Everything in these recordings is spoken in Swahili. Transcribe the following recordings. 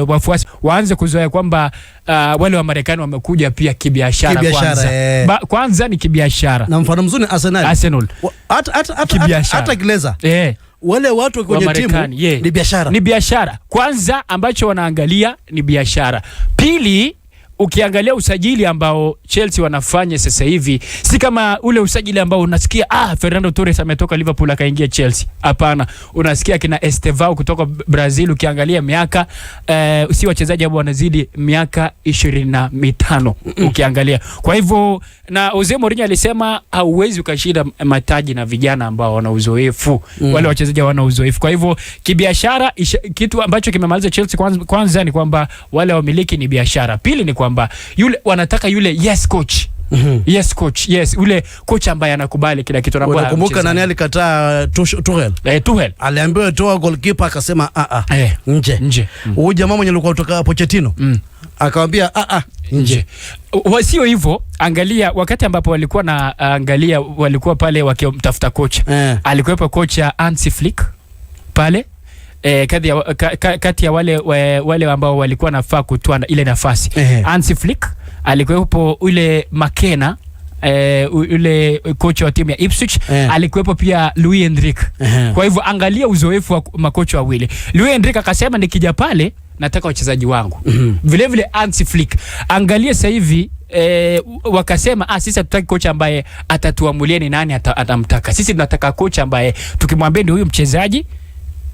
Wafuasi waanze kuzoea kwamba wale wa Marekani wamekuja pia kibiashara. Kibiashara, kwanza. eh. Kwanza ni kibiashara. Na mfano mzuri ni Arsenal. Arsenal. Hata Kibiashara. hata Glazer. Wale watu kwenye timu Marekani, yeah. ni biashara. Ni biashara. Kwanza ambacho wanaangalia ni biashara. Pili, ukiangalia usajili ambao Chelsea wanafanya sasa hivi si kama ule usajili ambao unasikia, ah, Fernando Torres ametoka Liverpool akaingia Chelsea. Hapana, unasikia kina Estevao kutoka Brazil. Ukiangalia miaka, si wachezaji ambao wanazidi miaka 25 ukiangalia. Kwa hivyo na Jose Mourinho alisema hauwezi ukashinda mataji na vijana ambao wana uzoefu. Wale wachezaji hawana uzoefu. Kwa hivyo kibiashara, kitu ambacho kimemaliza Chelsea kwanza ni kwamba wale wamiliki ni biashara. Pili ni kwamba yule wanataka yule yes coach. Yes coach, yes, yule coach ambaye anakubali kila kitu anakuwa Unakumbuka mchezaji. Nani alikataa? Tuchel. Eh, Tuchel. Aliambiwa toa goalkeeper, akasema a a, nje. Nje. Huyu jamaa mwenye alikuwa kutoka Pochettino akamwambia a a, nje. Wasio hivyo, angalia wakati ambapo walikuwa na, angalia walikuwa pale wakimtafuta kocha. Alikuwepo kocha Hansi Flick pale, kati ya wale ambao walikuwa nafaa kutoa ile nafasi. Hansi Flick alikuwepo, ule McKenna, ule kocha wa timu ya Ipswich. Alikuwepo pia Luis Enrique. Kwa hivyo angalia uzoefu wa makocha wawili. Luis Enrique akasema, "Nikija pale nataka wachezaji wangu." Vile vile Hansi Flick, angalia sasa hivi, wakasema, "Ah, sisi hatutaki kocha ambaye atatuamulia ni nani atamtaka. Sisi tunataka kocha ambaye tukimwambia ndio huyu mchezaji,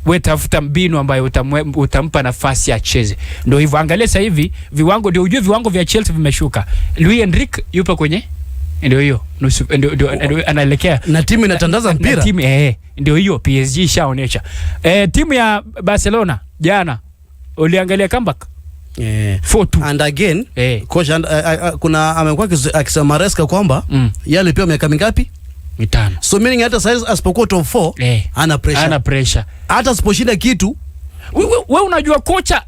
we tafuta mbinu ambayo utampa nafasi acheze." Ndio hivyo, angalia sasa hivi viwango, ndio ujue viwango vya Chelsea vimeshuka. Luis Enrique yupo kwenye, ndio hiyo nusu, ndio anaelekea Na timu inatandaza na mpira. timu, ndio hiyo PSG ishaonyesha. Timu ya Barcelona jana uliangalia comeback 4-2. And again, coach and, kuna amekuwa akisema Maresca kwamba yeye alipewa miaka mingapi? Mitano. So meaning hata saizi asipokuwa top 4 ana pressure. Ana pressure. Hata asiposhinda kitu. We unajua kocha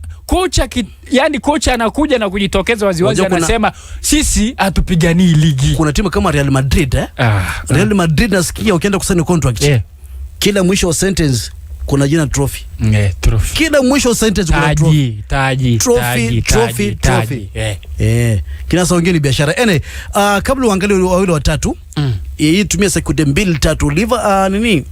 yani kocha anakuja na kujitokeza waziwazi, Unajua anasema sisi hatupiganii ligi. Kuna timu kama Real Madrid, eh? Ah, Real Madrid nasikia ukienda kusaini contract, kila mwisho wa sentence kuna jina trophy. Trophy. Kila mwisho wa sentence kuna trophy. Taji, taji, Trophy, taji, trophy, taji, trophy. taji. Eh, kina wengine ni biashara. Ene, kabla uangalie wawili watatu, hii tumia sekunde mbili tatu. Liver, nini?